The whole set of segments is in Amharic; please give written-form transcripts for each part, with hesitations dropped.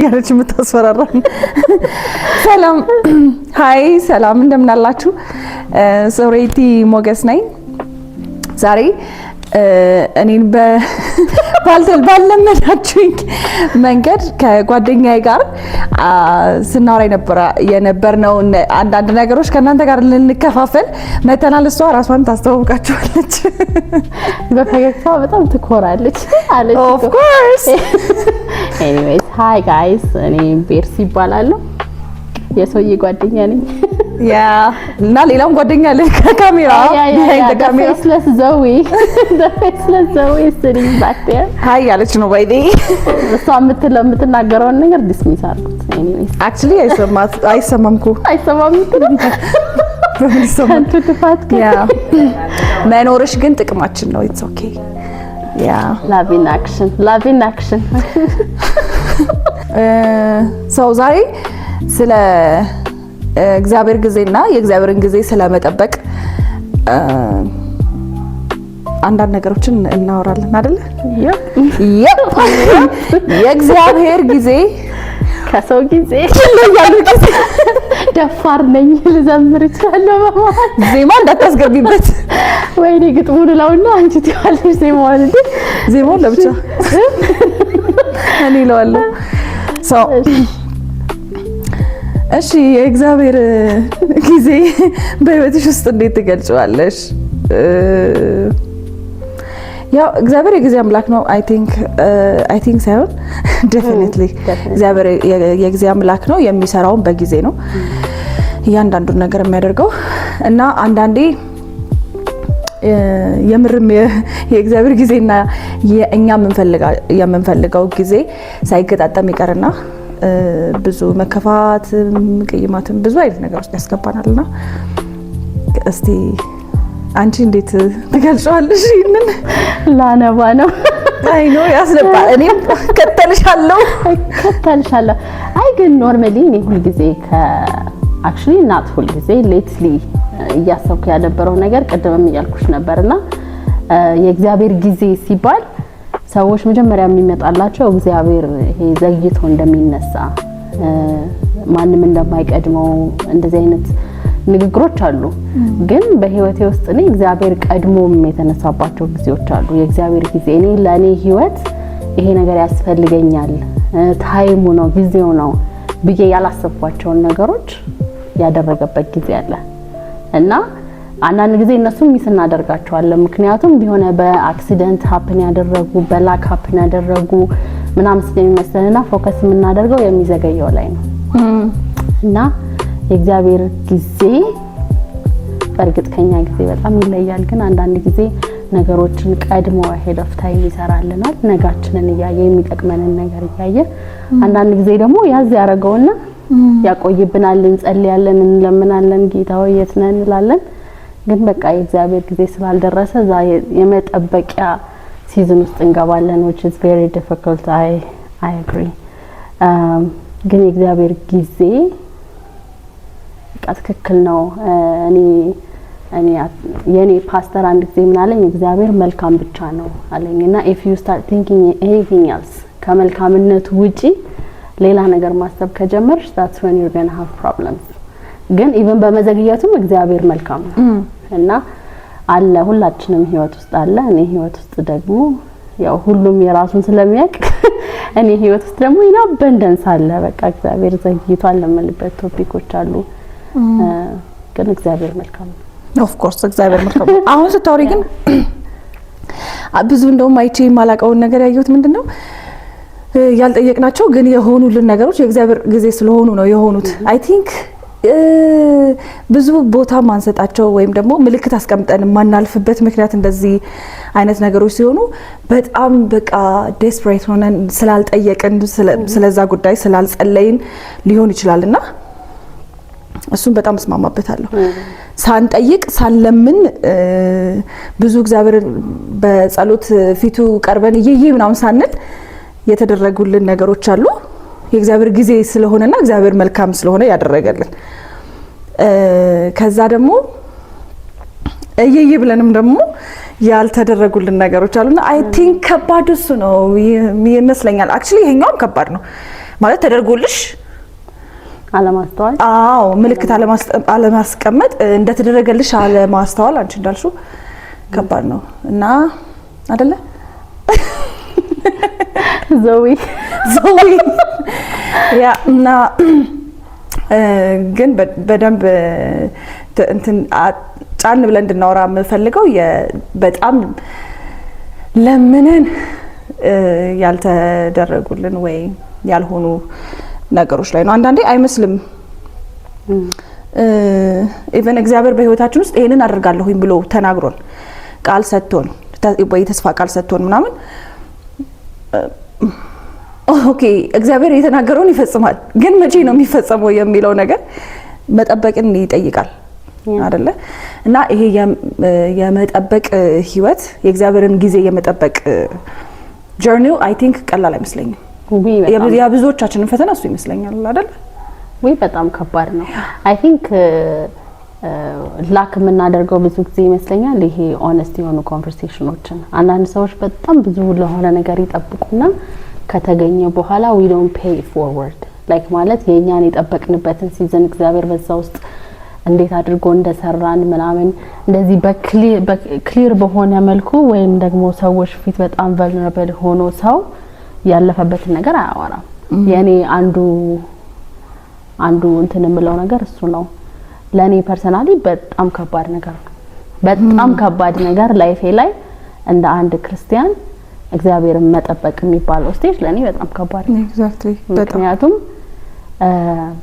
ያለች የምታስፈራራን። ሰላም፣ hi፣ ሰላም፣ እንደምናላችሁ። ሶሬቲ ሞገስ ነኝ። ዛሬ እኔን ባልለመዳችሁኝ መንገድ ከጓደኛዬ ጋር ስናወራ የነበርነውን አንዳንድ ነገሮች ከእናንተ ጋር ልንከፋፈል መተናል። እሷ ራሷን ታስተዋውቃችኋለች። በፈገግታ በጣም ትኮራለች አለች። Of course. Anyways, hi guys፣ እኔ ቤርሲ ይባላለሁ። የሰውዬ ጓደኛ ነኝ። Yeah፣ እና ሌላም ጓደኛ አለ ከካሜራ behind the camera. Faceless Zoe, the faceless Zoe sitting back there. Hi ያለች ነው by the way. እሷ የምትለው የምትናገረውን ነገር dismiss አድርጉት። Anyways. Actually አይሰማም እኮ። አይሰማም የምትለው። በምን ይሰማል? ከንቱ ልፋት ግን። Yeah፣ መኖርሽ ግን ጥቅማችን ነው። It's okay, yeah. Love in action, love in action. So ዛሬ ስለ እግዚአብሔር ጊዜና የእግዚአብሔርን ጊዜ ስለመጠበቅ አንዳንድ ነገሮችን እናወራለን አይደለ? Yep. የእግዚአብሔር ጊዜ ከሰው ጊዜ ይለያሉ። ጊዜ ደፋር ነኝ፣ ልዘምር እችላለሁ በመሀል። ዜማ እንዳታስገቢበት። ወይኔ፣ ግጥሙን እለውና አንቺ ትይዋለሽ ዜማውን እንዴ። ዜማውን ለብቻ እኔ እለዋለሁ። So እሺ፣ የእግዚአብሔር ጊዜ በህይወትሽ ውስጥ እንዴት ትገልጪዋለሽ? ያው እግዚአብሔር የጊዜ አምላክ ነው። I think ሳይሆን definitely እግዚአብሔር የጊዜ አምላክ ነው። የሚሰራውን በጊዜ ነው እያንዳንዱን ነገር የሚያደርገው። እና አንዳንዴ የምርም የእግዚአብሔር ጊዜና የእኛ የምንፈልገው ጊዜ ሳይገጣጠም ይቀርና ብዙ መከፋትም ቅይማትም ብዙ አይነት ነገር ውስጥ ያስገባናል። እና እስቲ አንቺ እንዴት ትገልጫዋለሽ ይህንን? ላነባ ነው። I know፣ ያስነባል። እኔም እከተልሻለሁ። እከተልሻለሁ። አይ፣ ግን normally እኔ ሁልጊዜ actually not ሁልጊዜ፣ lately እያሰብኩ ያነበረው ነገር ቅድምም እያልኩሽ ነበርና የእግዚአብሔር ጊዜ ሲባል ሰዎች መጀመሪያ የሚመጣላቸው እግዚአብሔር ይሄ ዘግይቶ እንደሚነሳ፣ ማንም እንደማይቀድመው እንደዚህ አይነት ንግግሮች አሉ። ግን በህይወቴ ውስጥ እኔ እግዚአብሔር ቀድሞም የተነሳባቸው ጊዜዎች አሉ። የእግዚአብሔር ጊዜ እኔ ለእኔ ህይወት ይሄ ነገር ያስፈልገኛል፣ time ኡ ነው፣ ጊዜው ነው ብዬ ያላሰብኳቸውን ነገሮች ያደረገበት ጊዜ አለ። እና አንዳንድ ጊዜ እነሱም miss እናደርጋቸዋለን። ምክንያቱም የሆነ በ accident happen ያደረጉ፣ በ luck happen ያደረጉ ምናምን ስለሚመስለንና focus የምናደርገው የሚዘገየው ላይ ነው። እና የእግዚአብሔር ጊዜ በእርግጥ ከኛ ጊዜ በጣም ይለያል። ግን አንዳንድ ጊዜ ነገሮችን ቀድሞ ahead of time ይሰራልናል። ነጋችንን እያየ፣ የሚጠቅመንን ነገር እያየ፣ አንዳንድ ጊዜ ደግሞ ያዝ ያደረገውና ያቆይብናል። እንጸልያለን፣ እንለምናለን፣ ጌታ ሆይ የት ነህ እንላለን። ግን በቃ የእግዚአብሔር ጊዜ ስላልደረሰ እዛ የመጠበቂያ season ውስጥ እንገባለን፣ which is very difficult. I agree. ግን የእግዚአብሔር ጊዜ በቃ ትክክል ነው። እኔ የኔ ፓስተር አንድ ጊዜ ምን አለኝ፣ እግዚአብሔር መልካም ብቻ ነው አለኝ። እና if you start thinking anything else፣ ከመልካምነቱ ውጪ ሌላ ነገር ማሰብ ከጀመርሽ that's when you're gonna have problems። ግን even በመዘግየቱም እግዚአብሔር መልካም ነው እና አለ፣ ሁላችንም ህይወት ውስጥ አለ። እኔ ህይወት ውስጥ ደግሞ ያው ሁሉም የራሱን ስለሚያውቅ እኔ ህይወት ውስጥ ደግሞ in abundance አለ። በቃ እግዚአብሔር ዘግይቷል የምልበት topic ኦች አሉ። ግን እግዚአብሔር መልካም ነው። Of course እግዚአብሔር መልካም ነው። አሁን ስታወሪ ግን ብዙ እንደውም አይቼ የማላውቀውን ነገር ያየሁት ምንድን ነው፣ ያልጠየቅናቸው ግን የሆኑልን ነገሮች የእግዚአብሔር ጊዜ ስለሆኑ ነው የሆኑት። I think ብዙ ቦታ ማንሰጣቸው ወይም ደግሞ ምልክት አስቀምጠን የማናልፍበት ምክንያት እንደዚህ አይነት ነገሮች ሲሆኑ በጣም በቃ desperate ሆነን ስላልጠየቅን፣ ስለዛ ጉዳይ ስላልጸለይን ሊሆን ይችላል። እና እሱን በጣም እስማማበታለሁ። ሳንጠይቅ፣ ሳንለምን፣ ብዙ እግዚአብሔር በጸሎት ፊቱ ቀርበን እየዬ ምናምን ሳንል የተደረጉልን ነገሮች አሉ። የእግዚአብሔር ጊዜ ስለሆነና እግዚአብሔር መልካም ስለሆነ ያደረገልን። ከዛ ደግሞ እየዬ ብለንም ደግሞ ያልተደረጉልን ነገሮች አሉና I think ከባዱ እሱ ነው ይመስለኛል። Actually ይሄኛውም ከባድ ነው። ማለት ተደርጎልሽ አለማስተዋል። አዎ፣ ምልክት አለማስቀመጥ፣ እንደተደረገልሽ አለማስተዋል፣ አንቺ እንዳልሽው ከባድ ነው እና አይደለ? ዘዊ። ዞዊ፣ yeah። እና ግን በደንብ እንትን ጫን ብለን እንድናወራ የምፈልገው በጣም ለምነን ያልተደረጉልን ወይ ያልሆኑ ነገሮች ላይ ነው። አንዳንዴ አይመስልም። Even እግዚአብሔር በሕይወታችን ውስጥ ይሄንን አደርጋለሁኝ ብሎ ተናግሮን፣ ቃል ሰጥቶን ወይ ተስፋ ቃል ሰጥቶን ምናምን፣ okay እግዚአብሔር የተናገረውን ይፈጽማል፣ ግን መቼ ነው የሚፈጸመው የሚለው ነገር መጠበቅን ይጠይቃል አይደለ? እና ይሄ የመጠበቅ ህይወት፣ የእግዚአብሔርን ጊዜ የመጠበቅ journey ው I think ቀላል አይመስለኝም። የብዙዎቻችንን ፈተና እሱ ይመስለኛል አይደለ? ወይ በጣም ከባድ ነው። I think lack የምናደርገው ብዙ ጊዜ ይመስለኛል ይሄ honest የሆኑ conversation ኦችን። አንዳንድ ሰዎች በጣም ብዙ ለሆነ ነገር ይጠብቁና ከተገኘ በኋላ we don't pay forward፣ like ማለት የእኛን የጠበቅንበትን season እግዚአብሔር በዛ ውስጥ እንዴት አድርጎ እንደሰራን ምናምን እንደዚህ በ clear በሆነ መልኩ ወይም ደግሞ ሰዎች ፊት በጣም vulnerable ሆኖ ሰው ያለፈበትን ነገር አያወራም። የእኔ አንዱ እንትን የምለው ነገር እሱ ነው። ለእኔ personally በጣም ከባድ ነገር ነው። በጣም ከባድ ነገር life ኤ ላይ እንደ አንድ ክርስቲያን እግዚአብሔርን መጠበቅ የሚባለው stage ለእኔ በጣም ከባድ ነው። ምክንያቱም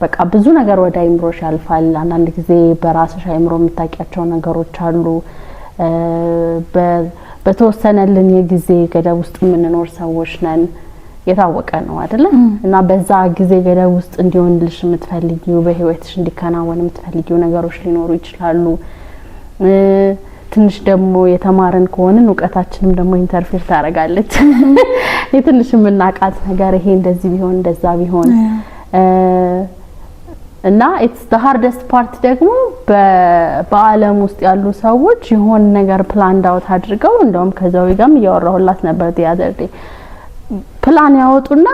በቃ ብዙ ነገር ወደ አይምሮሽ ያልፋል። አንዳንድ ጊዜ በራስሽ አይምሮ የምታውቂያቸው ነገሮች አሉ። በተወሰነልን የጊዜ ገደብ ውስጥ የምንኖር ሰዎች ነን። የታወቀ ነው አይደለ? እና በዛ ጊዜ ገደብ ውስጥ እንዲሆንልሽ የምትፈልጊው፣ በህይወትሽ እንዲከናወን የምትፈልጊው ነገሮች ሊኖሩ ይችላሉ። ትንሽ ደግሞ የተማርን ከሆንን እውቀታችንም ደግሞ interfere ታደርጋለች። የትንሽ የምናውቃት ነገር ይሄ እንደዚህ ቢሆን፣ እንደዛ ቢሆን እና it's the hardest part ደግሞ በዓለም ውስጥ ያሉ ሰዎች የሆነ ነገር planned out አድርገው፣ እንደውም ከዘዊ ጋርም እያወራሁላት ነበር the other day፣ ፕላን ያወጡና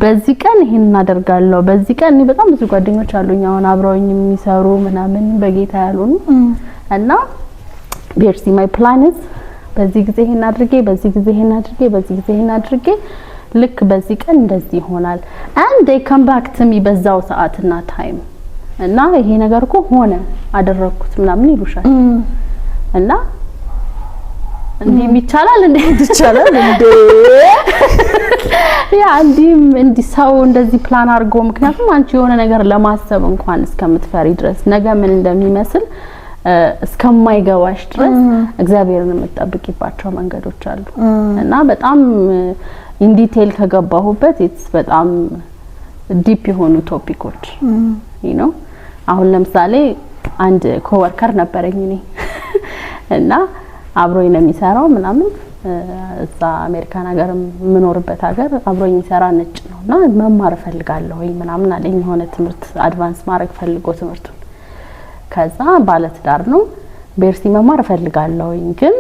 በዚህ ቀን ይሄን እናደርጋለሁ፣ በዚህ ቀን። እኔ በጣም ብዙ ጓደኞች አሉኝ አሁን አብረውኝ የሚሰሩ ምናምን በጌታ ያልሆኑ እና ቤርሲ my plan is በዚህ ጊዜ ይሄን አድርጌ፣ በዚህ ጊዜ ይሄን አድርጌ፣ በዚህ ጊዜ ይሄን አድርጌ፣ ልክ በዚህ ቀን እንደዚህ ይሆናል and they come back to me በዛው ሰዓትና time እና ይሄ ነገር እኮ ሆነ፣ አደረግኩት ምናምን ይሉሻል እና እንዲህም ይቻላል እንዴ? ይቻላል እንዴ? Yeah፣ እንዲህም እንዲህ ሰው እንደዚህ ፕላን አድርጎ፣ ምክንያቱም አንቺ የሆነ ነገር ለማሰብ እንኳን እስከምትፈሪ ድረስ፣ ነገ ምን እንደሚመስል እስከማይገባሽ ድረስ እግዚአብሔርን የምትጠብቂባቸው መንገዶች አሉ እና በጣም in detail ከገባሁበት it's በጣም deep የሆኑ topic ኦች ነው። አሁን ለምሳሌ አንድ coworker ነበረኝ እኔ እና አብሮኝ ነው የሚሰራው ምናምን፣ እዛ አሜሪካን ሀገር የምኖርበት ሀገር አብሮኝ የሚሰራ ነጭ ነው እና መማር እፈልጋለሁ ምናምን አለኝ። የሆነ ትምህርት advance ማድረግ ፈልጎ ትምህርቱን። ከዛ ባለትዳር ነው። ቤርሲ መማር እፈልጋለሁኝ ግን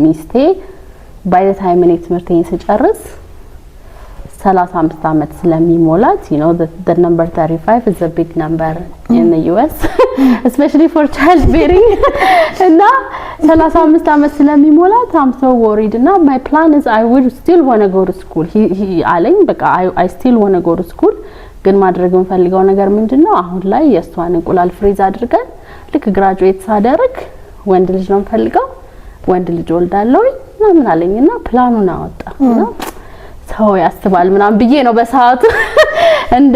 ሚስቴ by the time እኔ ትምህርቴን ስጨርስ 35 አመት ስለሚሞላት፣ the number 35 is a big number in the US, especially for child bearing፣ እና 35 አመት ስለሚሞላት I'm so worried እና my plan is I would still wanna go to school he አለኝ። በቃ I still wanna go to school፣ ግን ማድረግ የምፈልገው ነገር ምንድነው? አሁን ላይ የእሷን እንቁላል freeze አድርገን ልክ graduate ሳደርግ ወንድ ልጅ ነው የምፈልገው፣ ወንድ ልጅ ወልዳለሁ ምናምን አለኝ እና ፕላኑን አወጣ እና ሰው ያስባል ምናምን ብዬ ነው በሰዓቱ እንደ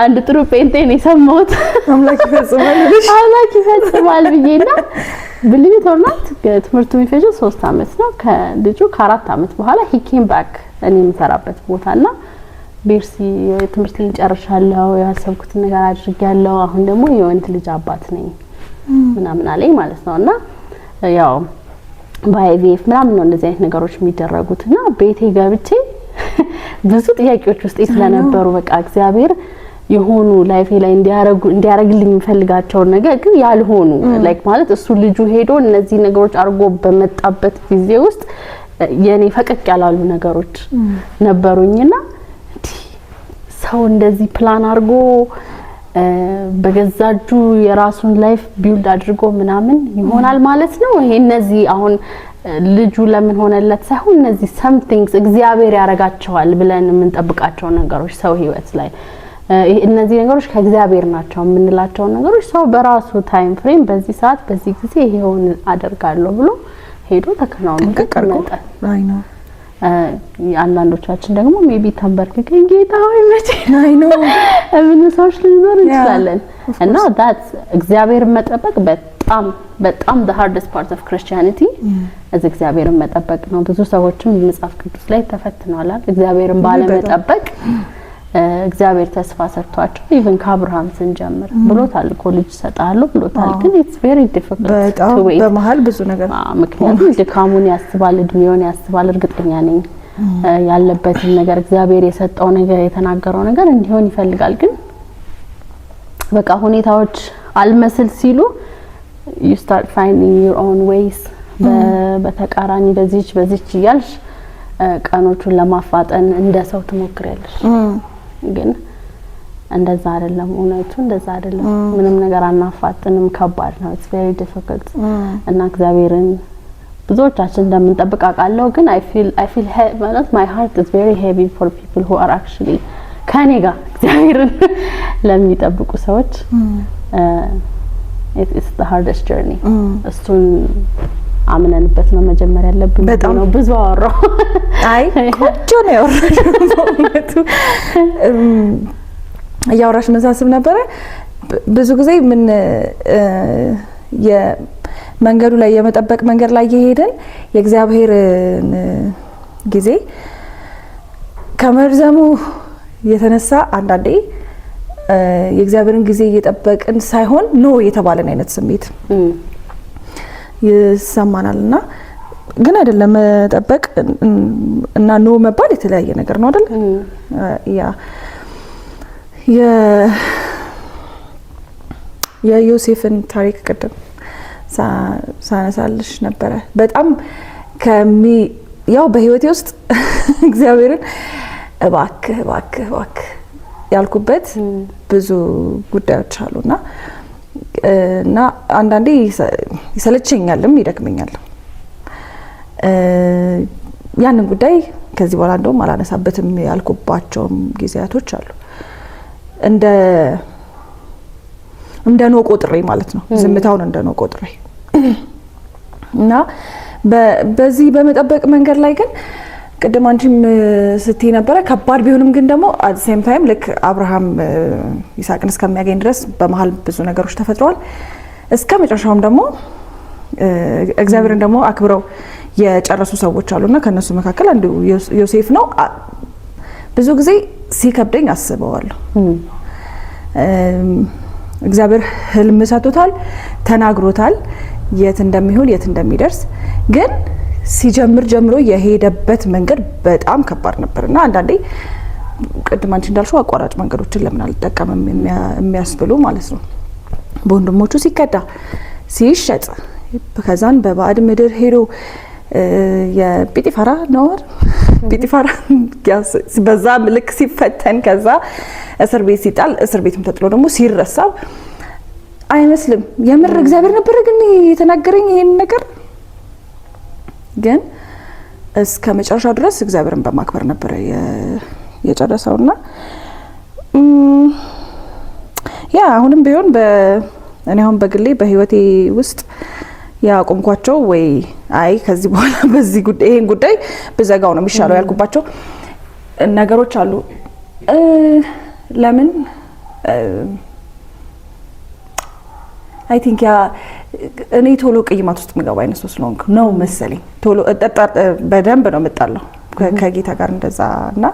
አንድ ጥሩ ጴንጤ ነው የሰማሁት። አምላክ ይፈጽማል ብለሽ። አምላክ ይፈጽማል ብዬና believe it or not ትምህርቱ የሚፈጀው 3 አመት ነው። ከልጁ ከ4 አመት በኋላ he came back እኔ የምሰራበት ቦታ እና ቤርሲ ትምህርቴን ጨርሻለሁ፣ ያሰብኩትን ነገር አድርጌያለሁ፣ አሁን ደግሞ የወንድ ልጅ አባት ነኝ ምናምን አለኝ ማለት ነው። እና ያው በ IVF ምናምን ነው እንደዚህ አይነት ነገሮች የሚደረጉት እና ቤቴ ገብቼ ብዙ ጥያቄዎች ውስጤ ስለነበሩ፣ በቃ እግዚአብሔር የሆኑ life ኤ ላይ እንዲያረጉ እንዲያረግልኝ የምፈልጋቸውን ነገር ግን ያልሆኑ፣ like ማለት እሱ ልጁ ሄዶ እነዚህ ነገሮች አድርጎ በመጣበት ጊዜ ውስጥ የኔ ፈቀቅ ያላሉ ነገሮች ነበሩኝና እንዲህ ሰው እንደዚህ ፕላን አድርጎ በገዛ እጁ የራሱን life build አድርጎ ምናምን ይሆናል ማለት ነው። ይሄ እነዚህ አሁን ልጁ ለምን ሆነለት ሳይሆን እነዚህ some things እግዚአብሔር ያደርጋቸዋል ብለን የምንጠብቃቸው ነገሮች ሰው ህይወት ላይ እነዚህ ነገሮች ከእግዚአብሔር ናቸው የምንላቸው ነገሮች ሰው በራሱ time frame በዚህ ሰዓት በዚህ ጊዜ ይሄውን አደርጋለሁ ብሎ ሄዶ ተከናውኖ ጥንቅቅ አድርጎ ይመጣል። አይ ነው። አንዳንዶቻችን ደግሞ maybe ተንበርክከን ጌታ ሆይ መቼ አይ ነው። ምን ሰዎች ልንኖር እንችላለን። Of እና that's እግዚአብሔርን መጠበቅ በጣም በጣም the hardest part of Christianity is እግዚአብሔርን መጠበቅ ነው። ብዙ ሰዎችም መጽሐፍ ቅዱስ ላይ ተፈትነዋል አይደል? እግዚአብሔርን ባለመጠበቅ እግዚአብሔር ተስፋ ሰጥቷቸው even ከአብርሃም ስንጀምር ብሎታል እኮ፣ ልጅ እሰጥሃለሁ ብሎታል። ግን it's very difficult በጣም to wait። በመሀል ብዙ ነገር ምክንያቱም ድካሙን ያስባል፣ እድሜውን ያስባል። እርግጠኛ ነኝ ያለበትን ነገር፣ እግዚአብሔር የሰጠው ነገር፣ የተናገረው ነገር እንዲሆን ይፈልጋል። ግን በቃ ሁኔታዎች አልመስል ሲሉ you start finding your own ways፣ በተቃራኒ በዚች በዚች እያልሽ ቀኖቹን ለማፋጠን እንደ ሰው ትሞክሪያለሽ። ግን እንደዛ አይደለም፣ እውነቱ እንደዛ አይደለም። ምንም ነገር አናፋጥንም። ከባድ ነው። It's very difficult። እና እግዚአብሔርን ብዙዎቻችን እንደምንጠብቅ አውቃለሁ። ግን I feel ማለት my heart is very heavy for people who are actually ከኔ ጋር እግዚአብሔርን ለሚጠብቁ ሰዎች it's the hardest journey። እሱን አምነንበት ነው መጀመር ያለብን። በጣም። ነው ብዙ አወራሁ። አይ፣ ቆንጆ ነው ያወራሽው። በእውነቱ እያወራሽ ምን ሳስብ ነበረ፣ ብዙ ጊዜ ምን የመንገዱ ላይ የመጠበቅ መንገድ ላይ እየሄድን የእግዚአብሔርን ጊዜ ከመርዘሙ የተነሳ አንዳንዴ የእግዚአብሔርን ጊዜ እየጠበቅን ሳይሆን no የተባለን አይነት ስሜት ይሰማናል። እና ግን አይደለም፣ መጠበቅ እና no መባል የተለያየ ነገር ነው አይደል? Yeah፣ የዮሴፍን ታሪክ ቅድም ሳነሳልሽ ነበረ። በጣም ከሚ ያው በህይወቴ ውስጥ እግዚአብሔርን እባክህ እባክህ እባክህ ያልኩበት ብዙ ጉዳዮች አሉና እና አንዳንዴ ይሰለቸኛልም ይደክመኛል። ያንን ጉዳይ ከዚህ በኋላ እንደውም አላነሳበትም ያልኩባቸውም ጊዜያቶች አሉ። እንደ no ቆጥሬ ማለት ነው። ዝምታውን እንደ no ቆጥሬ። እና በዚህ በመጠበቅ መንገድ ላይ ግን ቅድም አንቺም ስትይ ነበረ፣ ከባድ ቢሆንም ግን ደግሞ at same time ልክ አብርሃም ይስሐቅን እስከሚያገኝ ድረስ በመሀል ብዙ ነገሮች ተፈጥረዋል። እስከ መጨረሻውም ደግሞ እግዚአብሔርን ደግሞ አክብረው የጨረሱ ሰዎች አሉና ከእነሱ መካከል አንዱ ዮሴፍ ነው። ብዙ ጊዜ ሲከብደኝ አስበዋለሁ። እግዚአብሔር ህልም ሰጥቶታል፣ ተናግሮታል፣ የት እንደሚሆን፣ የት እንደሚደርስ። ግን ሲጀምር ጀምሮ የሄደበት መንገድ በጣም ከባድ ነበር እና አንዳንዴ ቅድም አንቺ እንዳልሽው አቋራጭ መንገዶችን ለምን አልጠቀምም የሚያስብሉ ማለት ነው። በወንድሞቹ ሲከዳ፣ ሲሸጥ፣ ከዛን በባዕድ ምድር ሄዶ የጲጢፋራ ነው፣ ጲጢፋራ በዛ ልክ ሲፈተን፣ ከዛ እስር ቤት ሲጣል፣ እስር ቤትም ተጥሎ ደግሞ ሲረሳ አይመስልም። የምር እግዚአብሔር ነበረ ግን የተናገረኝ ይሄን ነገር? ግን እስከ መጨረሻው ድረስ እግዚአብሔርን በማክበር ነበረ የጨረሰውና yeah፣ አሁንም ቢሆን እኔ አሁን በግሌ በህይወቴ ውስጥ ያቆምኳቸው ወይ አይ ከዚህ በኋላ በዚህ ጉዳይ ይሄን ጉዳይ ብዘጋው ነው የሚሻለው ያልኩባቸው ነገሮች አሉ። ለምን I think yeah፣ እኔ ቶሎ ቅይማት ውስጥ የምገባ አይነት ሰው ስለሆንኩ ነው መሰለኝ። ቶሎ በደንብ ነው የምጣለው ከጌታ ጋር እንደዛ። እና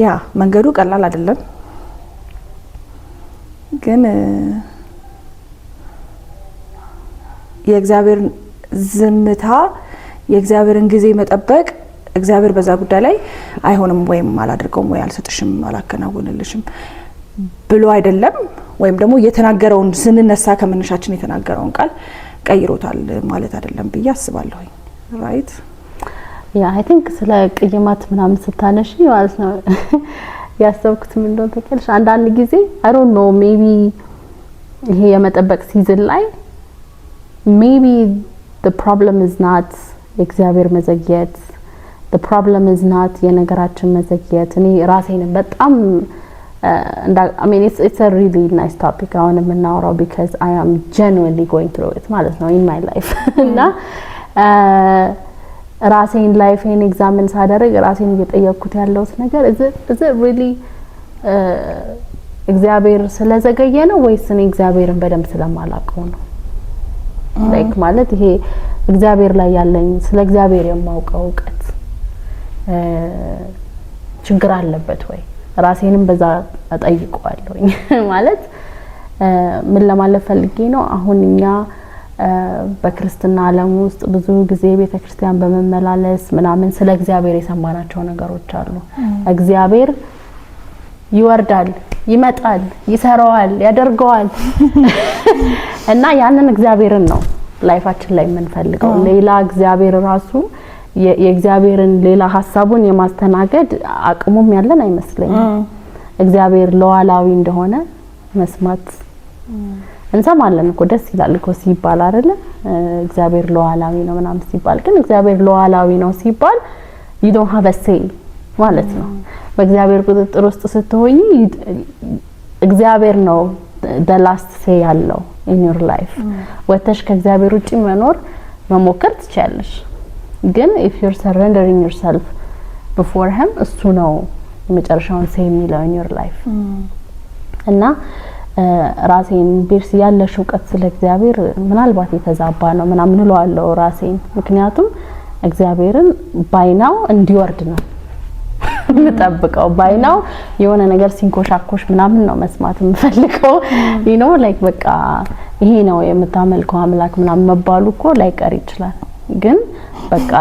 yeah፣ መንገዱ ቀላል አይደለም፣ ግን የእግዚአብሔርን ዝምታ፣ የእግዚአብሔርን ጊዜ መጠበቅ እግዚአብሔር በዛ ጉዳይ ላይ አይሆንም ወይም አላደርገውም ወይ አልሰጥሽም፣ አላከናውንልሽም ብሎ አይደለም። ወይም ደግሞ የተናገረውን ስንነሳ ከመነሻችን የተናገረውን ቃል ቀይሮታል ማለት አይደለም ብዬ አስባለሁኝ። Right. Yeah, I think ስለ ቅይማት ምናምን ስታነሺ ማለት ነው ያሰብኩት ምን እንደሆነ ታውቂያለሽ? አንዳንድ ጊዜ፣ I don't know, maybe ይሄ የመጠበቅ season ላይ maybe the problem is not የእግዚአብሔር መዘግየት፣ the problem is not የነገራችን መዘግየት። እኔ ራሴን በጣም፣ I mean, it's a really nice topic አሁን የምናወራው because I am genuinely going through it ማለት ነው in my life። እና ራሴን life ኤን examine ሳደርግ ራሴን እየጠየቅኩት ያለሁት ነገር is it really እግዚአብሔር ስለዘገየ ነው ወይስ እኔ እግዚአብሔርን በደንብ ስለማላውቀው ነው? Like ማለት ይሄ እግዚአብሔር ላይ ያለኝ፣ ስለ እግዚአብሔር የማውቀው እውቀት ችግር አለበት ወይ? ራሴንም በዛ እጠይቀዋለሁኝ። ማለት ምን ለማለት ፈልጌ ነው? አሁን እኛ በክርስትና ዓለም ውስጥ ብዙ ጊዜ ቤተ ክርስቲያን በመመላለስ ምናምን ስለ እግዚአብሔር የሰማናቸው ነገሮች አሉ። እግዚአብሔር ይወርዳል፣ ይመጣል፣ ይሰራዋል፣ ያደርገዋል እና ያንን እግዚአብሔርን ነው life ኣችን ላይ የምንፈልገው። ሌላ እግዚአብሔር ራሱ የእግዚአብሔርን ሌላ ሀሳቡን የማስተናገድ አቅሙም ያለን አይመስለኝም። እግዚአብሔር ሉዓላዊ እንደሆነ መስማት እንሰማለን እኮ፣ ደስ ይላል እኮ ሲባል አይደለ? እግዚአብሔር ሉዓላዊ ነው ምናምን ሲባል፣ ግን እግዚአብሔር ሉዓላዊ ነው ሲባል you don't have a say ማለት ነው። በእግዚአብሔር ቁጥጥር ውስጥ ስትሆኚ እግዚአብሔር ነው the last say ያለው in your life። ወተሽ ከእግዚአብሔር ውጪ መኖር መሞከር ትችያለሽ፣ ግን if you're surrendering yourself before him እሱ ነው የመጨረሻውን say የሚለው in your life። እና ራሴን ቤርስ ያለሽ እውቀት ስለ እግዚአብሔር ምናልባት የተዛባ ነው ምናምን እለዋለሁ ራሴን። ምክንያቱም እግዚአብሔርን by now እንዲወርድ ነው የምጠብቀው። By now የሆነ ነገር ሲንኮሻኮሽ ምናምን ነው መስማት የምፈልገው። Like በቃ ይሄ ነው የምታመልከው አምላክ ምናምን መባሉ እኮ ላይቀር ይችላል። ግን በቃ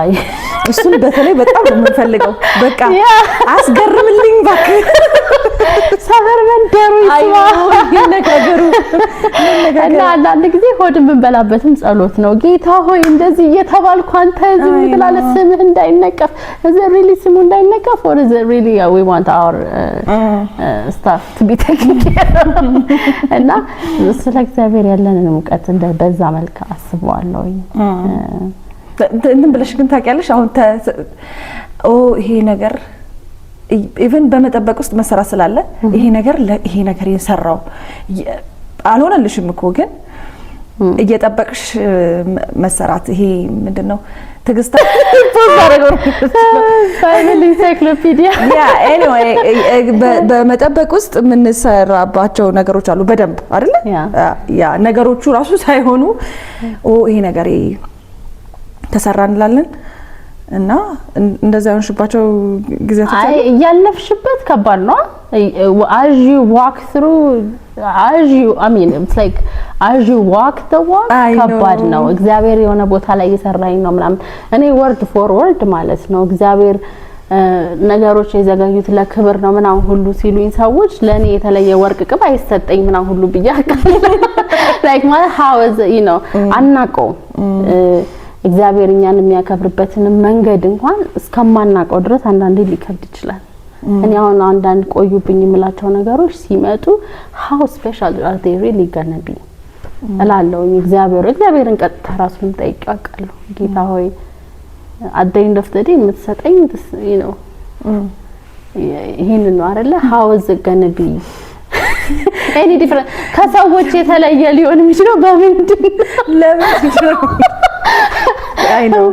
እሱን በተለይ በጣም ነው የምንፈልገው። በቃ አስገርምልኝ እባክህ። ሰፈር መንደሩ ይስማ። ይነጋገሩ። እና አንዳንድ ጊዜ ሆድ የምንበላበትም ጸሎት ነው። ጌታ ሆይ፣ እንደዚህ እየተባልኩ አንተ ዝም ትላለህ፣ ስምህ እንዳይነቀፍ። Is it really ስሙ እንዳይነቀፍ or is it really we want our stuff to be taken care of? እና ስለ እግዚአብሔር ያለንን እውቀት እንደ በዛ መልክ አስበዋለሁኝ። እንትን ብለሽ ግን ታውቂያለሽ? አሁን ኦ ይሄ ነገር even በመጠበቅ ውስጥ መሰራት ስላለ ይሄ ነገር ይሄ ነገር የሰራው አልሆነልሽም እኮ፣ ግን እየጠበቅሽ መሰራት፣ ይሄ ምንድን ነው፣ ትዕግስት Bible encyclopedia። Yeah, anyway፣ በመጠበቅ ውስጥ የምንሰራባቸው ነገሮች አሉ በደንብ አይደለ? ያ ነገሮቹ ራሱ ሳይሆኑ ኦ ይሄ ነገር ተሰራ እንላለን። እና እንደዛ የሆንሽባቸው ጊዜያቶች አይ አሉ? እያለፍሽበት ከባድ ነው። As you walk through, as you, I mean, it's like as you walk the walk I know. ከባድ ነው። እግዚአብሔር የሆነ ቦታ ላይ እየሰራኝ ነው ምናምን፣ እኔ word for word ማለት ነው እግዚአብሔር ነገሮች የዘገዩት ለክብር ነው ምናምን ሁሉ ሲሉኝ ሰዎች ለእኔ የተለየ ወርቅ ቅብ አይሰጠኝ ምናምን ሁሉ ብዬ አውቃለሁ። Like ማለት how is it, አናውቀውም። እግዚአብሔር እኛን የሚያከብርበትን መንገድ እንኳን እስከማናውቀው ድረስ አንዳንዴ ሊከብድ ይችላል። እኔ አሁን አንዳንድ ቆዩብኝ የምላቸው ነገሮች ሲመጡ how special are they really gonna be እላለሁኝ። እግዚአብሔርን ቀጥታ ራሱን ጠይቄው አውቃለሁ። ጌታ ሆይ፣ at the end of the day የምትሰጠኝ ይሄንን ነው አይደለ? How is it gonna be any different? ከሰዎች የተለየ ሊሆን የሚችለው በምንድን ነው? ለምንድን ነው? አይ ነው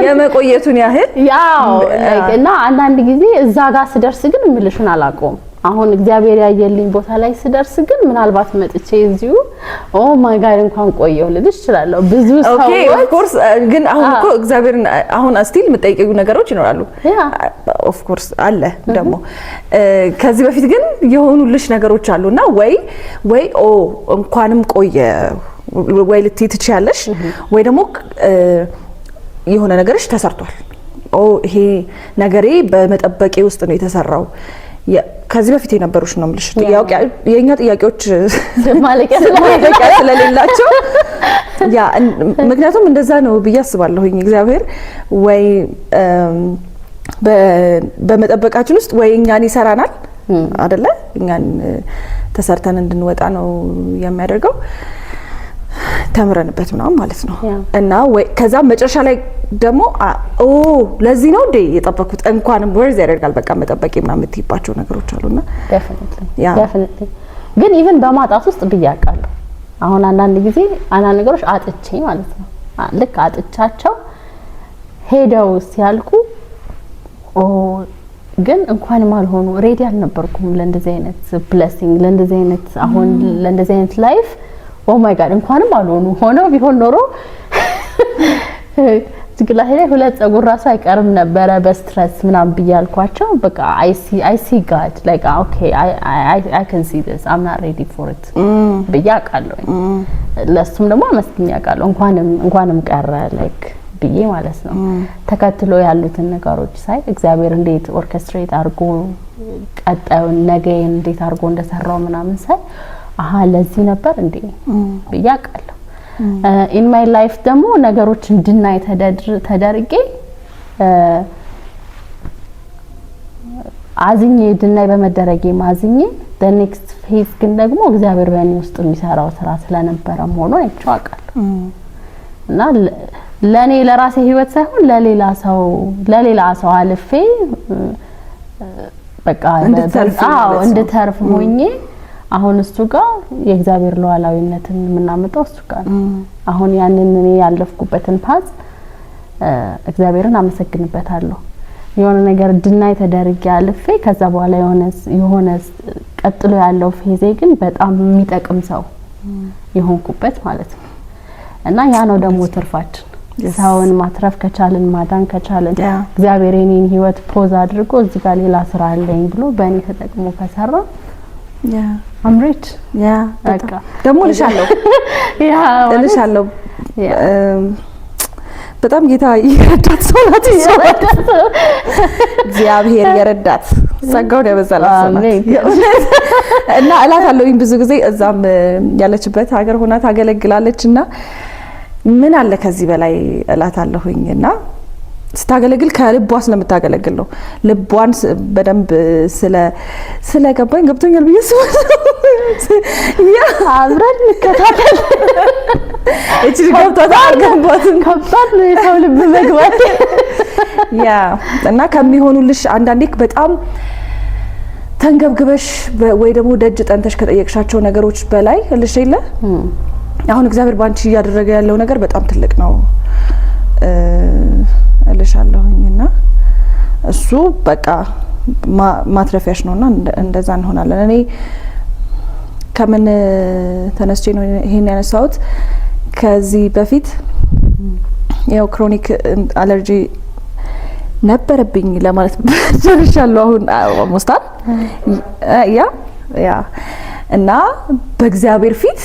የመቆየቱን ያህል። ያው እና አንዳንድ ጊዜ እዛ ጋር ስደርስ ግን እምልሽን አላውቀውም። አሁን እግዚአብሔር ያየልኝ ቦታ ላይ ስደርስ ግን ምናልባት መጥቼ እዚሁ "Oh my God፣ እንኳን ቆየሁ" ልልሽ እችላለሁ። ብዙ Okay, of ሰዎች ኮርስ፣ ግን አሁን እኮ እግዚአብሔርን አሁን still የምጠይቂው ነገሮች ይኖራሉ። Of course አለ። ደግሞ ከዚህ በፊት ግን የሆኑልሽ ነገሮች አሉና ወይ ኦ እንኳንም ቆየ ወይ ልትይ ትችያለሽ፣ ወይ ደግሞ የሆነ ነገርሽ ተሰርቷል። ኦ ይሄ ነገሬ በመጠበቄ ውስጥ ነው የተሰራው። ከዚህ በፊት የነበሩሽ ነው የምልሽ። የእኛ ጥያቄዎች ማለቂያ ማለቂያ ስለሌላቸው፣ yeah፣ ምክንያቱም እንደዛ ነው ብዬ አስባለሁኝ። እግዚአብሔር ወይ በመጠበቃችን ውስጥ ወይ እኛን ይሰራናል አይደለ? እኛን ተሰርተን እንድንወጣ ነው የሚያደርገው ተምረንበት ምናምን ማለት ነው። እና ወይ ከዛ መጨረሻ ላይ ደግሞ ኦ ለዚህ ነው እንዴ የጠበኩት፣ እንኳንም worth ያደርጋል በቃ መጠበቄ ምናምን የምትይባቸው ነገሮች አሉና። Definitely። ግን even በማጣት ውስጥ ብዬ አውቃለሁ። አሁን አንዳንድ ጊዜ አንዳንድ ነገሮች አጥቼ ማለት ነው፣ ልክ አጥቻቸው ሄደው ሲያልቁ ኦ ግን እንኳንም አልሆኑ፣ ready አልነበርኩም ለእንደዚህ አይነት blessing፣ ለእንደዚህ አይነት አሁን ለእንደዚህ አይነት life። Oh my God፣ እንኳንም አልሆኑ። ሆነው ቢሆን ኖሮ ጭንቅላቴ ላይ ሁለት ጸጉር ራሱ አይቀርም ነበረ በ stress ምናምን ብዬ አልኳቸው። በቃ I see God, like, okay, I can see this, I'm not ready for it ብዬ አውቃለሁ። ለእሱም ደግሞ አመስግኜ አውቃለሁ። እንኳንም ቀረ like ብዬ ማለት ነው። ተከትሎ ያሉትን ነገሮች ሳይ፣ እግዚአብሔር እንዴት orchestrate አድርጎ ቀጣዩን ነገዬን እንዴት አድርጎ እንደሰራው ምናምን ሳይ አሀ ለዚህ ነበር እንዴ ብዬ አውቃለሁ። In my life ደግሞ ነገሮች እንድናይ ተደርጌ፣ አዝኜ፣ deny በመደረጌ አዝኜ፣ next phase ግን ደግሞ እግዚአብሔር በእኔ ውስጥ የሚሰራው ስራ ስለነበረ ሆኖ አይቼው አውቃለሁ። እና ለእኔ ለራሴ ህይወት ሳይሆን ለሌላ ሰው አልፌ በቃ እንድተርፍ አዎ ማለት ነው። እንድተርፍ ሆኜ አሁን እሱ ጋር የእግዚአብሔር ሉዓላዊነትን የምናመጣው እሱ ጋር ነው። አሁን ያንን እኔ ያለፍኩበትን path እግዚአብሔርን አመሰግንበታለሁ። የሆነ ነገር deny ተደርጌ አልፌ ከዛ በኋላ የሆነ ቀጥሎ ያለው phase ግን በጣም የሚጠቅም ሰው የሆንኩበት ማለት ነው። እና ያ ነው ደግሞ ትርፋችን። ሰውን ማትረፍ ከቻልን፣ ማዳን ከቻልን፣ እግዚአብሔር የኔን ህይወት pause አድርጎ እዚህ ጋር ሌላ ስራ አለኝ ብሎ በእኔ ተጠቅሞ ከሰራ I'm rich። በቃ ደግሞ እልሻለሁ እልሻለሁ፣ በጣም ጌታ የረዳት ሰው ናት። እግዚአብሔር የረዳት፣ ጸጋውን ያበዛላት ሰው ናት። እና እላታለሁኝ ብዙ ጊዜ፣ እዛም ያለችበት ሀገር ሆና ታገለግላለች እና ምን አለ ከዚህ በላይ እላታለሁኝ። እና ስታገለግል ከልቧ ስለምታገለግል ነው። ልቧን በደንብ ስለገባኝ፣ ገብቶኛል ብዬ አብረን እንከታተል። እቺ ገብቷታል አልገባትም? ከባድ ነው የሰው ልብ መግባት። Yeah፣ እና ከሚሆኑልሽ አንዳንዴ በጣም ተንገብግበሽ ወይ ደግሞ ደጅ ጠንተሽ ከጠየቅሻቸው ነገሮች በላይ እልሽ የለ፣ አሁን እግዚአብሔር ባንቺ እያደረገ ያለው ነገር በጣም ትልቅ ነው እልሻለሁኝ። እና እሱ በቃ ማትረፊያሽ ነውና እንደዛ እንሆናለን። እኔ ከምን ተነስቼ ነው ይሄን ያነሳሁት? ከዚህ በፊት ያው chronic allergy ነበረብኝ ለማለት ደርሻለሁ። አሁን almost yeah። እና በእግዚአብሔር ፊት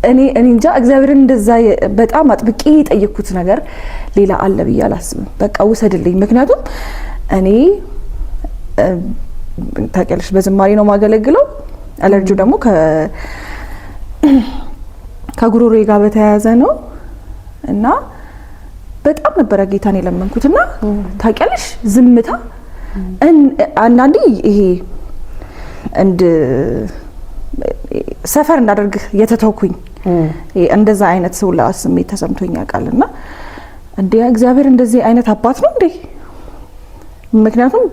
እኔ እንጃ፣ እግዚአብሔርን እንደዛ በጣም አጥብቄ የጠየቅኩት ነገር ሌላ አለ ብዬ አላስብም። በቃ ውሰድልኝ። ምክንያቱም እኔ ታውቂያለሽ በዝማሬ ነው የማገለግለው። አለርጂው ደግሞ ከጉሮሮዬ ጋር በተያያዘ ነው እና በጣም ነበረ ጌታን የለመንኩት። እና ታውቂያለሽ ዝምታ አንዳንዴ ይሄ እንድ suffer እንዳደርግ የተተውኩኝ እንደዛ አይነት ሰው ስሜት ተሰምቶኝ ያውቃል። እና እንዴ እግዚአብሔር እንደዚህ አይነት አባት ነው እንዴ? ምክንያቱም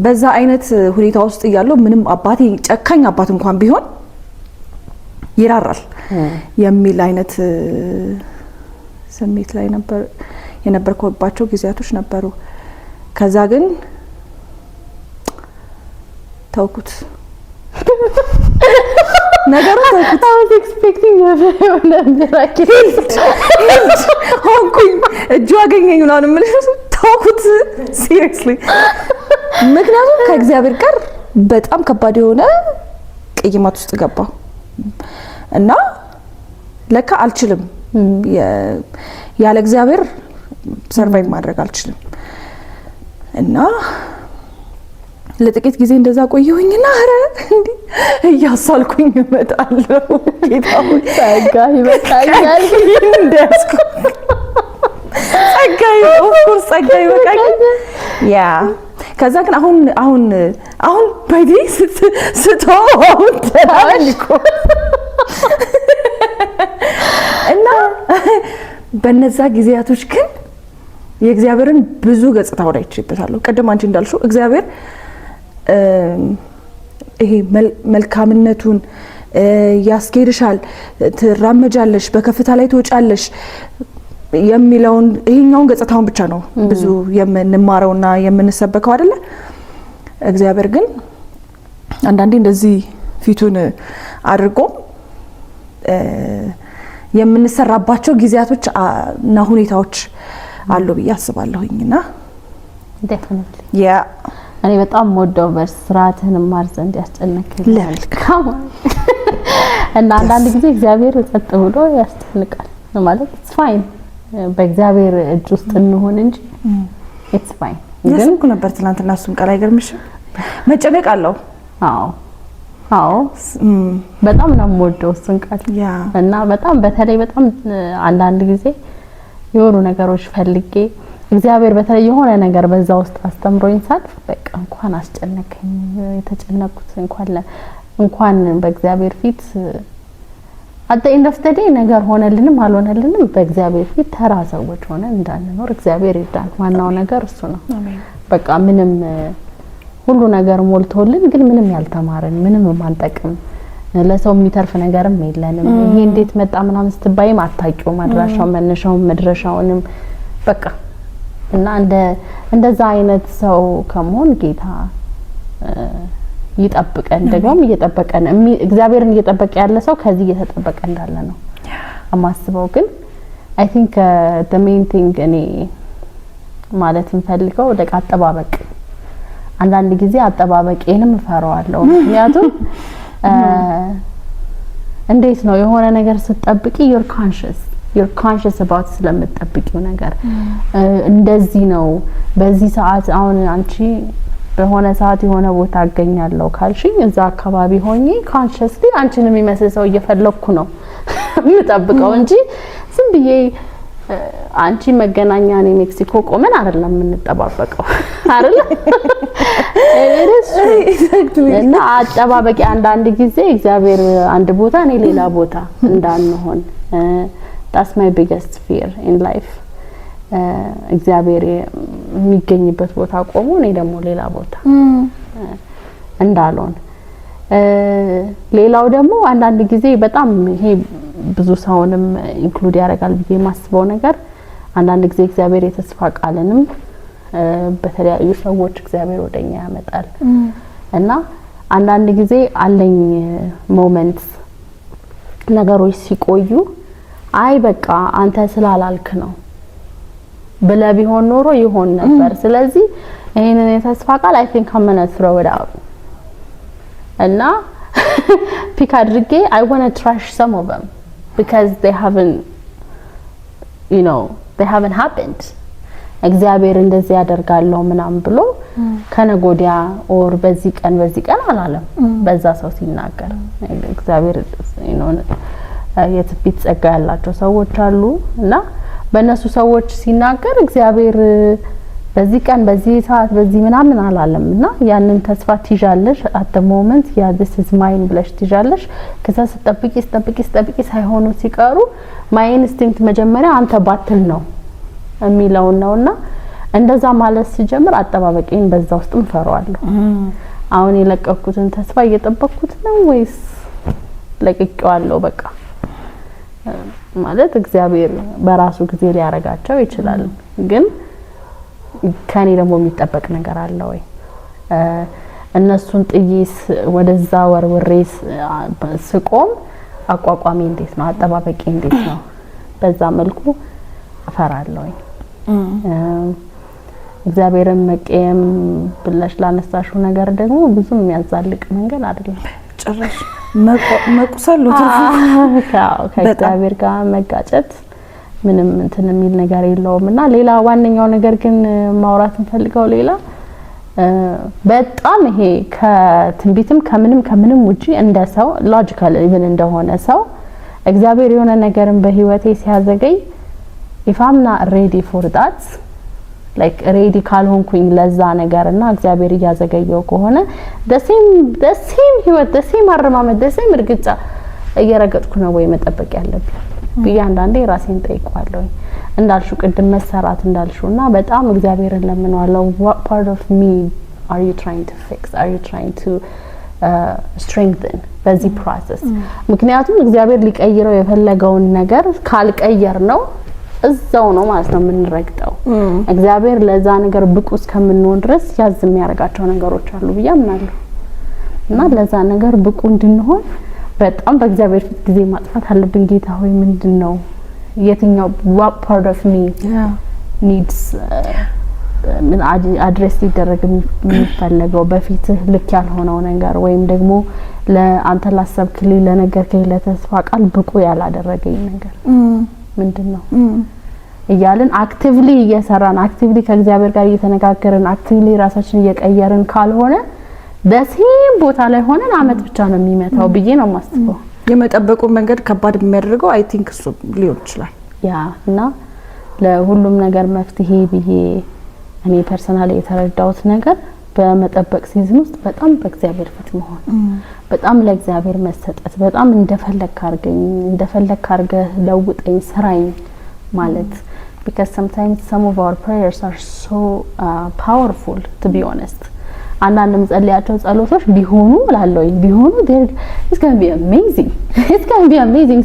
በዛ አይነት ሁኔታ ውስጥ እያለው ምንም አባቴ ጨካኝ አባት እንኳን ቢሆን ይራራል የሚል አይነት ስሜት ላይ ነበር የነበርኩባቸው ጊዜያቶች ነበሩ። ከዛ ግን ተውኩት፣ ነገሩ ተውኩት። I was expecting የሆነ miracle። ሆንኩኝ፣ እጁ አገኘኝ ምናምን የምልሽ፣ ተውኩት seriously። ምክንያቱም ከእግዚአብሔር ጋር በጣም ከባድ የሆነ ቅይማት ውስጥ ገባሁ እና ለካ አልችልም፣ ያለ እግዚአብሔር survive ማድረግ አልችልም እና ለጥቂት ጊዜ እንደዛ ቆየሁኝና ኧረ እንዲህ እያሳልኩኝ እመጣለሁ። ጌታ ሆይ፣ ጸጋ ይበቃኛል። እንደያዝኩ ጸጋ፣ of course ጸጋ ይበቃኛል። Yeah፣ ከዛ ግን አሁን በዲ ስቶ አሁን ደህና ነኝ እኮ። እና በነዛ ጊዜያቶች ግን የእግዚአብሔርን ብዙ ገጽታውን አይቼበታለሁ። ቅድም አንቺ እንዳልሽው እግዚአብሔር ይሄ መልካምነቱን ያስኬድሻል፣ ትራመጃለሽ፣ በከፍታ ላይ ትወጫለሽ የሚለውን ይሄኛውን ገጽታውን ብቻ ነው ብዙ የምንማረውና የምንሰበከው አይደለ? እግዚአብሔር ግን አንዳንዴ እንደዚህ ፊቱን አድርጎ የምንሰራባቸው ጊዜያቶች እና ሁኔታዎች አሉ ብዬ አስባለሁኝ እና Definitely. Yeah. እኔ በጣም የምወደው verse ስርዓትህን እማር ዘንድ ያስጨነቅኸኝ ለመልካም። እና አንዳንድ ጊዜ እግዚአብሔር ጸጥ ብሎ ያስጨንቃል። ማለት it's fine፣ በእግዚአብሔር እጅ ውስጥ እንሆን እንጂ it's fine ግን እያሰብኩ ነበር ትናንትና እሱን ቃል፣ አይገርምሽም? መጨነቅ አለው። አዎ፣ በጣም ነው የምወደው እሱን ቃል። እና በጣም በተለይ በጣም አንዳንድ ጊዜ የሆኑ ነገሮች ፈልጌ እግዚአብሔር በተለይ የሆነ ነገር በዛ ውስጥ አስተምሮኝ ሳልፍ በቃ እንኳን አስጨነቀኝ፣ የተጨነቁት እንኳን በእግዚአብሔር ፊት at the end of the day ነገር ሆነልንም አልሆነልንም በእግዚአብሔር ፊት ተራ ሰዎች ሆነን እንዳንኖር እግዚአብሔር ይርዳን። ዋናው ነገር እሱ ነው። በቃ ምንም ሁሉ ነገር ሞልቶልን ግን ምንም ያልተማርን፣ ምንም የማንጠቅም፣ ለሰው የሚተርፍ ነገርም የለንም። ይሄ እንዴት መጣ ምናምን ስትባይም አታውቂውም፣ አድራሻውን፣ መነሻውን፣ መድረሻውንም በቃ። እና እንደዛ አይነት ሰው ከመሆን ጌታ ይጠብቀን። ደግሞም እየጠበቀን፣ እግዚአብሔርን እየጠበቀ ያለ ሰው ከዚህ እየተጠበቀ እንዳለ ነው የማስበው። ግን I think the main thing እኔ ማለት የምፈልገው like አጠባበቅ፣ አንዳንድ ጊዜ አጠባበቄንም እፈራዋለሁ። ምክንያቱም እንዴት ነው፣ የሆነ ነገር ስትጠብቂ you're conscious about ስለምትጠብቂው ነገር፣ እንደዚህ ነው፣ በዚህ ሰዓት፣ አሁን አንቺ በሆነ ሰዓት የሆነ ቦታ አገኛለሁ ካልሽኝ እዛ አካባቢ ሆኜ consciously አንቺን የሚመስል ሰው እየፈለግኩ ነው የምጠብቀው እንጂ ዝም ብዬ አንቺ መገናኛ እኔ ሜክሲኮ ቆመን አይደለም የምንጠባበቀው፣ አይደለ? እና አጠባበቂ አንዳንድ ጊዜ እግዚአብሔር አንድ ቦታ እኔ ሌላ ቦታ እንዳንሆን፣ that's my biggest fear in life። እግዚአብሔር የሚገኝበት ቦታ ቆሞ እኔ ደግሞ ሌላ ቦታ እንዳልሆን። ሌላው ደግሞ አንዳንድ ጊዜ በጣም ይሄ ብዙ ሰውንም include ያደርጋል ብዬ የማስበው ነገር፣ አንዳንድ ጊዜ እግዚአብሔር የተስፋ ቃልንም በተለያዩ ሰዎች እግዚአብሔር ወደኛ ያመጣል። እና አንዳንድ ጊዜ አለኝ moments ነገሮች ሲቆዩ አይ በቃ አንተ ስላላልክ ነው፣ ብለህ ቢሆን ኖሮ ይሆን ነበር። ስለዚህ ይሄንን የተስፋ ቃል I think I'm gonna throw it out እና pick አድርጌ I wanna trash some of them because they haven't happened። እግዚአብሔር እንደዚህ ያደርጋለሁ ምናምን ብሎ ከነጎዲያ or በዚህ ቀን በዚህ ቀን አላለም። በዛ ሰው ሲናገር እግዚአብሔር የትንቢት ጸጋ ያላቸው ሰዎች አሉ እና በእነሱ ሰዎች ሲናገር እግዚአብሔር በዚህ ቀን፣ በዚህ ሰዓት፣ በዚህ ምናምን አላለም። እና ያንን ተስፋ ትይዣለሽ፣ at the moment yeah, this is mine ብለሽ ትይዣለሽ። ከዛ ስትጠብቂ ስትጠብቂ ስትጠብቂ ሳይሆኑ ሲቀሩ my instinct መጀመሪያ አንተ ባትል ነው የሚለውን ነውና እንደዛ ማለት ሲጀምር አጠባበቄን በዛ ውስጥም እፈራዋለሁ። አሁን የለቀኩትን ተስፋ እየጠበቅኩት ነው ወይስ ለቅቄዋለሁ? በቃ ማለት እግዚአብሔር በራሱ ጊዜ ሊያረጋቸው ይችላል። ግን ከኔ ደግሞ የሚጠበቅ ነገር አለ ወይ? እነሱን ጥዬስ ወደዛ ወርውሬ ስቆም አቋቋሜ እንዴት ነው? አጠባበቄ እንዴት ነው? በዛ መልኩ እፈራለሁኝ። እግዚአብሔርን መቀየም ብለሽ ላነሳሽው ነገር ደግሞ ብዙም የሚያዛልቅ መንገድ አይደለም። ጭራሽ መቁሰል ነው። ከእግዚአብሔር ጋር መጋጨት ምንም እንትን የሚል ነገር የለውም። እና ሌላ ዋነኛው ነገር ግን ማውራት እንፈልገው ሌላ በጣም ይሄ ከትንቢትም ከምንም ከምንም ውጪ እንደ ሰው logical even እንደሆነ ሰው እግዚአብሔር የሆነ ነገርን በህይወቴ ሲያዘገይ if I'm not ready for that, like ready ካልሆንኩኝ ለዛ ነገር እና እግዚአብሔር እያዘገየው ከሆነ the same ህይወት፣ the same አረማመድ፣ the same እርግጫ እየረገጥኩ ነው ወይ መጠበቅ ያለብኝ ብዬ አንዳንዴ ራሴን ጠይቋለሁ። እንዳልሽው ቅድም መሰራት እንዳልሽው እና በጣም እግዚአብሔርን ለምነዋለሁ። What part of me are you trying to fix? Are you trying to strengthen በዚህ process? ምክንያቱም እግዚአብሔር ሊቀይረው የፈለገውን ነገር ካልቀየር ነው እዛው ነው ማለት ነው የምንረግጠው። እግዚአብሔር ለዛ ነገር ብቁ እስከምንሆን ድረስ ያዝ የሚያደርጋቸው ነገሮች አሉ ብዬ አምናለሁ። እና ለዛ ነገር ብቁ እንድንሆን በጣም በእግዚአብሔር ፊት ጊዜ ማጥፋት አለብን። ጌታ ሆይ፣ ምንድን ነው፣ የትኛው what part of me needs ምን address ሊደረግ የሚፈለገው፣ በፊትህ ልክ ያልሆነው ነገር ወይም ደግሞ ለአንተ ላሰብክልኝ፣ ለነገርከኝ ለተስፋ ቃል ብቁ ያላደረገኝ ነገር ምንድን ነው እያልን actively እየሰራን፣ actively ከእግዚአብሔር ጋር እየተነጋገርን፣ actively ራሳችን እየቀየርን ካልሆነ በ same ቦታ ላይ ሆነን አመት ብቻ ነው የሚመታው ብዬ ነው የማስበው። የመጠበቁን መንገድ ከባድ የሚያደርገው I think እሱ ሊሆን ይችላል። Yeah፣ እና ለሁሉም ነገር መፍትሄ ብዬ እኔ personally የተረዳሁት ነገር በመጠበቅ season ውስጥ በጣም በእግዚአብሔር ፊት መሆን፣ በጣም ለእግዚአብሔር መሰጠት፣ በጣም እንደፈለግክ አድርገኝ፣ እንደፈለግክ አድርገህ ለውጠኝ፣ ስራኝ ማለት፣ because sometimes some of our prayers are so powerful, to be honest። አንዳንድ የምጸልያቸው ጸሎቶች ቢሆኑ እላለሁኝ፣ ቢሆኑ it's gonna be amazing, it's gonna be amazing።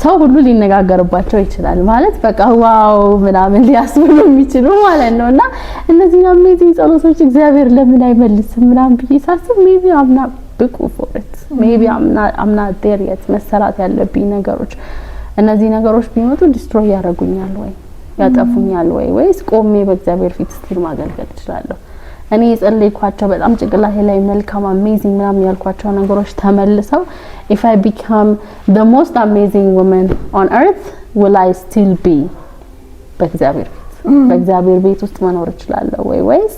ሰው ሁሉ ሊነጋገርባቸው ይችላል ማለት በቃ wow ምናምን ሊያስብሉ የሚችሉ ማለት ነው። እና እነዚህን amazing ጸሎቶች እግዚአብሔር ለምን አይመልስም ምናምን ብዬ ሳስብ maybe I'm not ብቁ for it, maybe I'm not there yet። መሰራት ያለብኝ ነገሮች፣ እነዚህ ነገሮች ቢመጡ destroy ያደርጉኛል ወይ፣ ያጠፉኛል ወይ፣ ወይስ ቆሜ በእግዚአብሔር ፊት still ማገልገል እችላለሁ? እኔ የጸለይኳቸው፣ በጣም ጭንቅላቴ ላይ መልካም amazing ምናምን ያልኳቸው ነገሮች ተመልሰው if I become the most amazing woman on earth, will I still be በእግዚአብሔር ፊት፣ በእግዚአብሔር ቤት ውስጥ መኖር እችላለሁ ወይ፣ ወይስ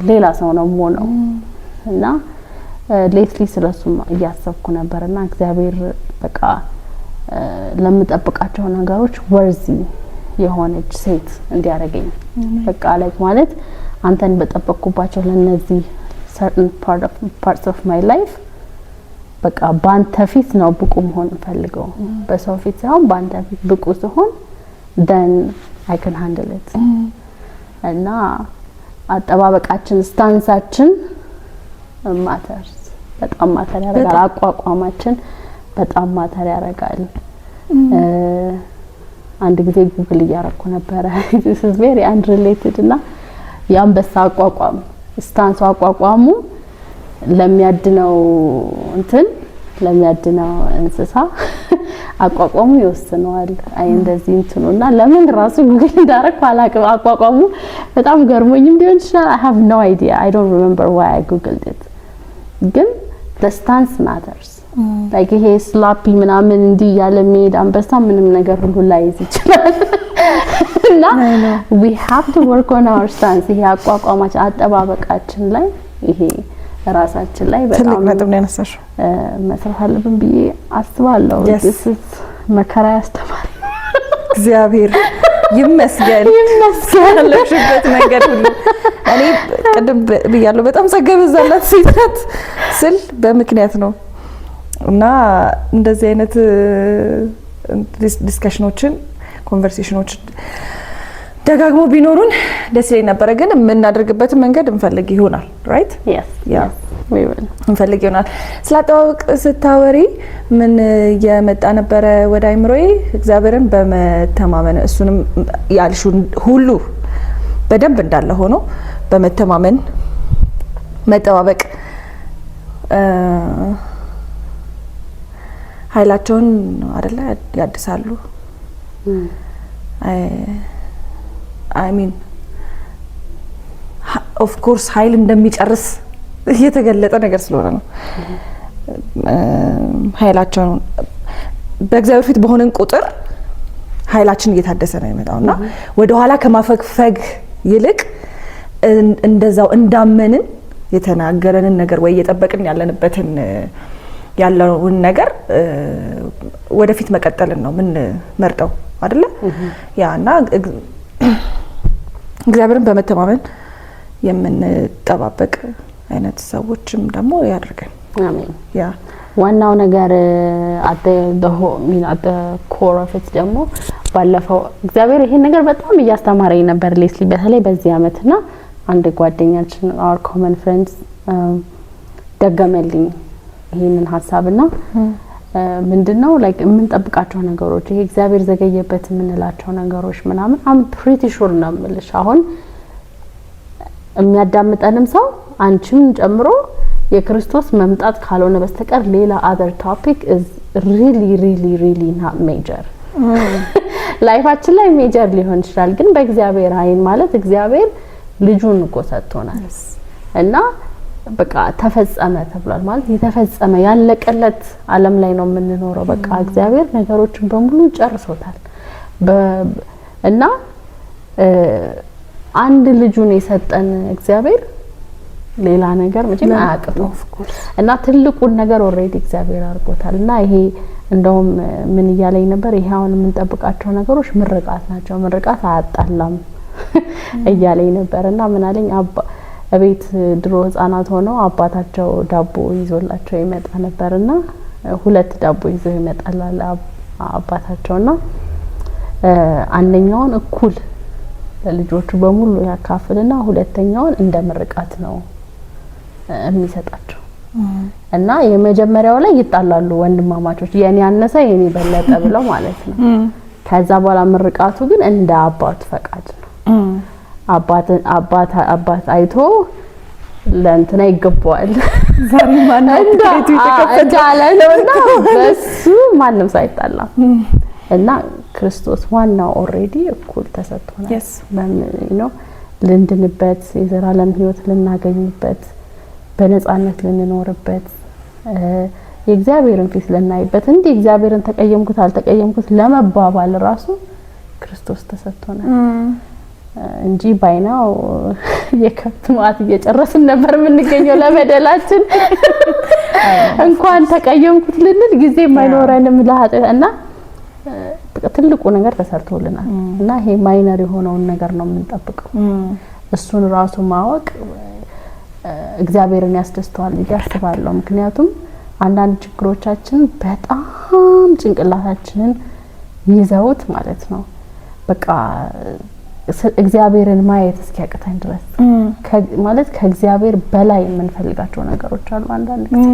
ሌላ ሰው ነው የምሆነው? እና lately ስለሱም እያሰብኩ ነበር። እና እግዚአብሔር በቃ ለምጠብቃቸው ነገሮች worthy የሆነች ሴት እንዲያደርገኝ፣ በቃ like ማለት አንተን በጠበቅኩባቸው ለነዚህ certain parts of my life በቃ በአንተ ፊት ነው ብቁ መሆን እንፈልገው፣ በሰው ፊት ሳይሆን በአንተ ፊት ብቁ ስሆን then I can handle it። እና አጠባበቃችን፣ stance ኣችን matters፣ በጣም matter ያደርጋል። አቋቋማችን በጣም matter ያደርጋል። አንድ ጊዜ ጉግል እያረኩ ነበረ፣ this is very unrelated፣ እና የአንበሳ አቋቋም stance ኡ አቋቋሙ ለሚያድነው እንትን ለሚያድነው እንስሳ አቋቋሙ ይወስነዋል። አይ እንደዚህ እንትኑ እና ለምን ራሱ ጉግል እንዳረኩ አላውቅም። አቋቋሙ በጣም ገርሞኝም ሊሆን ይችላል። I have no idea. I don't remember why I googled it። ግን the stance matters. Like ይሄ sloppy ምናምን እንዲህ እያለ የሚሄድ አንበሳ ምንም ነገር ሁሉ ላይዝ ይችላል። እና we have to work on our stance። ይሄ አቋቋማችን፣ አጠባበቃችን ላይ፣ ይሄ ራሳችን ላይ ትልቅ በጣም ነጥብ ነው ያነሳሽው። መስራት አለብን ብዬ አስባለሁ። Yes. This is መከራ ያስተማር። እግዚአብሔር ይመስገን። ይመስገን። ያለሽበት መንገድ ሁሉ እኔ ቅድም ብያለሁ፣ በጣም ጸጋ የበዛላት ሴት ናት ስል በምክንያት ነው። እና እንደዚህ አይነት discussion ኦችን፣ conversation ኦችን ደጋግሞ ቢኖሩን ደስ ይለኝ ነበረ። ግን የምናደርግበትን መንገድ እንፈልግ ይሆናል፣ right? Yes. Yeah. Yes, we will. እንፈልግ ይሆናል። ስለ አጠባበቅ ስታወሪ ምን የመጣ ነበረ ወደ አይምሮዬ? እግዚአብሔርን በመተማመን፣ እሱንም ያልሽውን ሁሉ በደንብ እንዳለ ሆኖ በመተማመን መጠባበቅ ኃይላቸውን አይደለ ያድሳሉ። I mean, of course ኃይል እንደሚጨርስ እየተገለጠ ነገር ስለሆነ ነው። ኃይላቸውን በእግዚአብሔር ፊት በሆንን ቁጥር ኃይላችን እየታደሰ ነው የሚመጣው እና ወደኋላ ከማፈግፈግ ይልቅ እንደዛው እንዳመንን የተናገረንን ነገር ወይ እየጠበቅን ያለንበትን ያለውን ነገር ወደፊት መቀጠልን ነው ምን መርጠው አይደለ? Yeah፣ እና እግዚአብሔርን በመተማመን የምንጠባበቅ አይነት ሰዎችም ደግሞ ያድርገን። አሜን። ዋናው ነገር at the core of it ደግሞ ባለፈው እግዚአብሔር ይሄን ነገር በጣም እያስተማረኝ ነበር lately፣ በተለይ በዚህ አመት። ና አንድ ጓደኛችን፣ our common friends፣ ደገመልኝ ይሄንን ሀሳብ። ና ምንድነው like የምንጠብቃቸው ነገሮች፣ ይሄ እግዚአብሔር ዘገየበት የምንላቸው ነገሮች ምናምን፣ I'm pretty sure ነው የምልሽ፣ አሁን የሚያዳምጠንም ሰው አንቺም ጨምሮ የክርስቶስ መምጣት ካልሆነ በስተቀር ሌላ other topic is really, really, really not major። Life ኣችን ላይ major ሊሆን ይችላል፣ ግን በእግዚአብሔር አይን ማለት እግዚአብሔር ልጁን እኮ ሰጥቶናል እና በቃ ተፈጸመ ተብሏል። ማለት የተፈጸመ ያለቀለት ዓለም ላይ ነው የምንኖረው። በቃ እግዚአብሔር ነገሮችን በሙሉ ጨርሶታል እና አንድ ልጁን የሰጠን እግዚአብሔር ሌላ ነገር መቼም አያቅተው እና ትልቁን ነገር already እግዚአብሔር አድርጎታል። እና ይሄ እንደውም ምን እያለኝ ነበር፣ ይሄ አሁን የምንጠብቃቸው ነገሮች ምርቃት ናቸው፣ ምርቃት አያጣላም እያለኝ ነበር። እና ምን አለኝ፣ እቤት ድሮ ህጻናት ሆነው አባታቸው ዳቦ ይዞላቸው ይመጣ ነበር እና ሁለት ዳቦ ይዞ ይመጣል አለ አባታቸውና አንደኛውን እኩል ለልጆቹ በሙሉ ያካፍልና ሁለተኛውን እንደ ምርቃት ነው የሚሰጣቸው። እና የመጀመሪያው ላይ ይጣላሉ ወንድማማቾች፣ የኔ ያነሰ የኔ በለጠ ብለው ማለት ነው። ከዛ በኋላ ምርቃቱ ግን እንደ አባቱ ፈቃድ ነው። አባት አባት አባት አይቶ ለእንትና ይገባዋል ዛሬ ማነው ቤቱ የተከፈተው? እንዳለ ነውና በሱ ማንም ሰው አይጣላም። እና ክርስቶስ ዋናው already እኩል ተሰጥቶናል። ነው ልንድንበት፣ የዘላለም ሕይወት ልናገኝበት፣ በነጻነት ልንኖርበት፣ የእግዚአብሔርን ፊት ልናይበት፣ እንዲህ እግዚአብሔርን ተቀየምኩት አልተቀየምኩት ለመባባል ራሱ ክርስቶስ ተሰጥቶናል እንጂ by now የከብት ማዕት እየጨረስን ነበር የምንገኘው ለበደላችን። እንኳን ተቀየምኩት ልንል ጊዜ አይኖረንም ለኃጢአት። እና ትልቁ ነገር ተሰርቶልናል እና ይሄ minor የሆነውን ነገር ነው የምንጠብቀው። እሱን ራሱ ማወቅ እግዚአብሔርን ያስደስተዋል ብዬ አስባለሁ። ምክንያቱም አንዳንድ ችግሮቻችን በጣም ጭንቅላታችንን ይዘውት ማለት ነው፣ በቃ እግዚአብሔርን ማየት እስኪያቅተን ድረስ፣ ማለት ከእግዚአብሔር በላይ የምንፈልጋቸው ነገሮች አሉ። አንዳንድ ጊዜ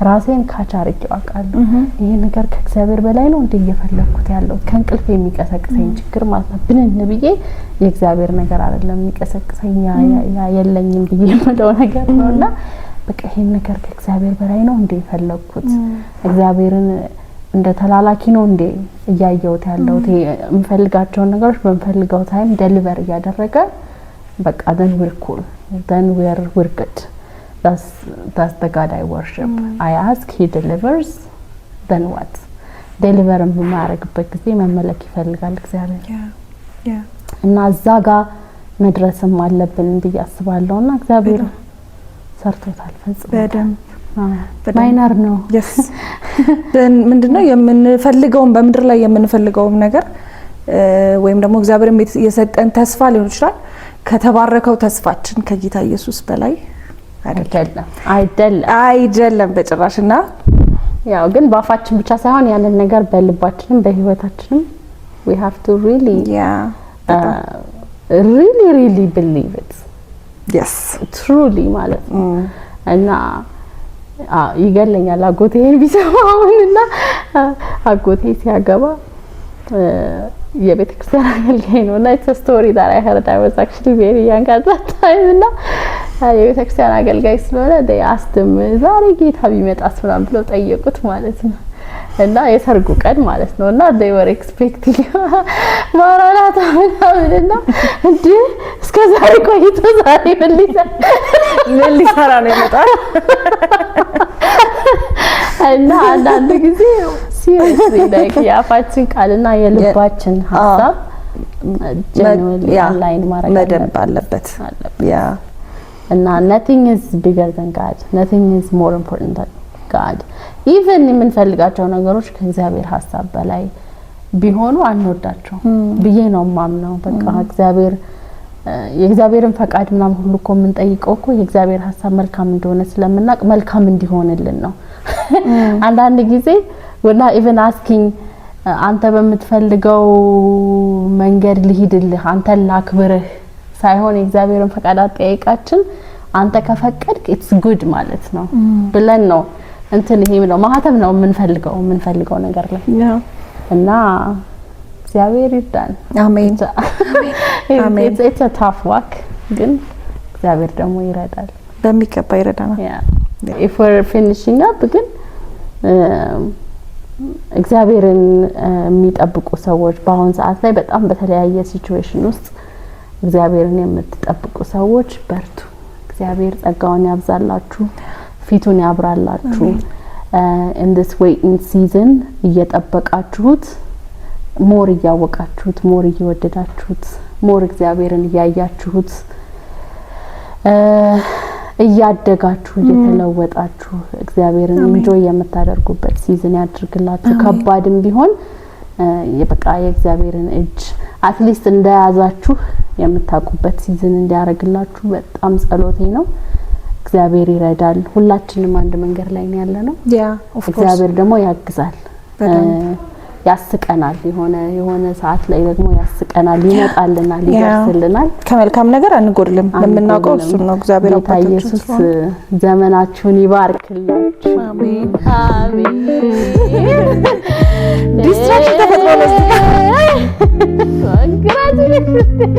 ራሴን catch አርጌው አውቃለሁ። ይሄ ነገር ከእግዚአብሔር በላይ ነው እንደ እየፈለግኩት ያለው፣ ከእንቅልፍ የሚቀሰቅሰኝ ችግር ማለት ነው። ብንን ብዬ የእግዚአብሔር ነገር አይደለም የሚቀሰቅሰኝ፣ ያ የለኝም ብዬ የምለው ነገር ነው። እና በቃ ይሄን ነገር ከእግዚአብሔር በላይ ነው እንደ የፈለግኩት፣ እግዚአብሔርን እንደ ተላላኪ ነው እንዴ እያየሁት ያለሁት? የምፈልጋቸውን ነገሮች በምፈልገው time deliver እያደረገ በቃ then we're cool, then we're good. That's the God I worship. I ask, he delivers, then what? Deliver በማያደርግበት ጊዜ መመለክ ይፈልጋል እግዚአብሔር እና እዛ ጋር መድረስም አለብን ብዬ አስባለሁ። እና እግዚአብሔር ሰርቶታል፣ ፈጽሞታል። በደንብ። Minor ነው። Yes፣ ምንድነው የምንፈልገውን፣ በምድር ላይ የምንፈልገውም ነገር ወይም ደግሞ እግዚአብሔር የሰጠን ተስፋ ሊሆን ይችላል፣ ከተባረከው ተስፋችን ከጌታ ኢየሱስ በላይ አይደለም፣ አይደለም። አይደለም በጭራሽ። እና ያው ግን በአፋችን ብቻ ሳይሆን ያንን ነገር በልባችንም በህይወታችንም we have to really really, really believe it truly ማለት ነው። እና ይገለኛል አጎቴ ይሄን ቢሰማ አሁን። እና አጎቴ ሲያገባ የቤተ ክርስቲያን አገልጋይ ነው እና it's a story that I heard, I was actually very young at that time። እና የቤተ ክርስቲያን አገልጋይ ስለሆነ they asked him፣ ዛሬ ጌታ ቢመጣስ ምናምን ብለው ጠየቁት ማለት ነው። እና የሰርጉ ቀን ማለት ነው። እና they were expecting ማራናታ ምናምን። እና እንዴ፣ እስከ ዛሬ ቆይቶ ዛሬ ምን ሊሰራ ምን ሊሰራ ነው ይመጣል? እና አንዳንድ ጊዜ seriously like የአፋችን ቃልና የልባችን ሀሳብ Genuinely align ማድረግ መደንብ አለበት። አለበት። እና nothing is bigger than God, nothing is more important than God. Even የምንፈልጋቸው ነገሮች ከእግዚአብሔር ሀሳብ በላይ ቢሆኑ አንወዳቸው ብዬ ነው የማምነው። በቃ እግዚአብሔር የእግዚአብሔርን ፈቃድ ምናምን ሁሉ እኮ የምንጠይቀው እኮ የእግዚአብሔር ሀሳብ መልካም እንደሆነ ስለምናውቅ መልካም እንዲሆንልን ነው። አንዳንድ ጊዜ we're not even asking አንተ በምትፈልገው መንገድ ልሂድልህ፣ አንተን ላክብርህ ሳይሆን የእግዚአብሔርን ፈቃድ አጠያየቃችን አንተ ከፈቀድክ it's good ማለት ነው ብለን ነው። እንትን ይሄ ነው ማህተም ነው የምንፈልገው ነገር ላይ እና እግዚአብሔር ይርዳን። አሜን አሜን። It's a tough walk ግን እግዚአብሔር ደግሞ ይረዳል። በሚገባ ይረዳናል። If we're finishing up ግን እግዚአብሔርን የሚጠብቁ ሰዎች፣ በአሁን ሰዓት ላይ በጣም በተለያየ situation ውስጥ እግዚአብሔርን የምትጠብቁ ሰዎች በርቱ። እግዚአብሔር ጸጋውን ያብዛላችሁ፣ ፊቱን ያብራላችሁ። In this waiting season እየጠበቃችሁት more እያወቃችሁት፣ more እየወደዳችሁት፣ more እግዚአብሔርን እያያችሁት፣ እያደጋችሁ፣ እየተለወጣችሁ እግዚአብሔርን enjoy የምታደርጉበት season ያድርግላችሁ። ከባድም ቢሆን በቃ የእግዚአብሔርን እጅ at least እንደያዛችሁ የምታውቁበት season እንዲያደርግላችሁ በጣም ጸሎቴ ነው። እግዚአብሔር ይረዳል። ሁላችንም አንድ መንገድ ላይ ነው ያለነው። Of course. እግዚአብሔር ደግሞ ያግዛል፣ ያስቀናል። የሆነ የሆነ ሰዓት ላይ ደግሞ ያስቀናል፣ ይመጣልናል፣ ይደርስልናል። ከመልካም ነገር አንጎድልም። የምናውቀው እሱን ነው። እግዚአብሔር ጌታ አባታችን ኢየሱስ ስለሆነ። ዘመናችሁን ይባርክላችሁ። አሜን። አሜን። Distraction ተፈጥሮ ነው። Congratulations.